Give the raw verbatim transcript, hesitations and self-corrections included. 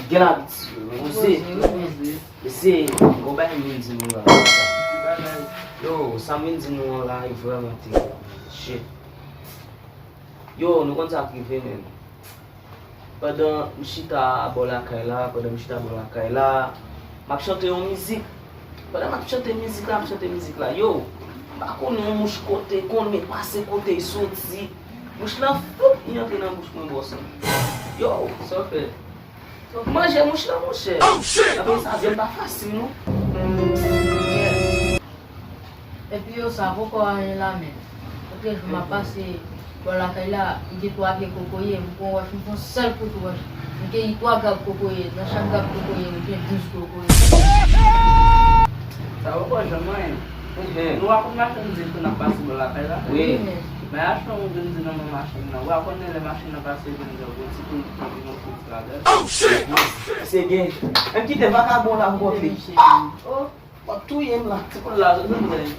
Gen labitid, poze. Mesye, gon bagay m vin di nou la. Yo, sa m vin di nou an la, e vrèman trè grav. Shit. Yo, nou konn sa k rive, menm. Pandan m chita bò lakay la, pandan m chita bò lakay la, m ap chante yon mizik. Pandan m ap chante mizik la, m ap chante mizik la. Yo, m pa konnen yon mouch kote, konnen pase kote l soti. Mouch lan, foup, li antre nan bouch mwen bò sa. Yo, sa w fè? Manje mouch lan, monchè. Apre sa, vyann pa fasil, non. Epi yo sa poko anyen la menm. Otrè jou m ap pase bò lakay la, m gen twa pye kokoye, m pran wòch, m fè yon sèl kout wòch. M keyi twa grab kokoye, nan chak grab kokoye, m gen douz kokoye. Sa poko janm anyen. Nou pa konn mache m di tou n ap pase bò lakay la. Wi. Men achte yon grenn di nan men machin nan. Ou pa konnen lè machin nan pase grenn di yon ti tou yon ti ladan. Se gen. Menm kite vakabon la pou konte. W ap touye m la. Ti koul la, zot vin mwen.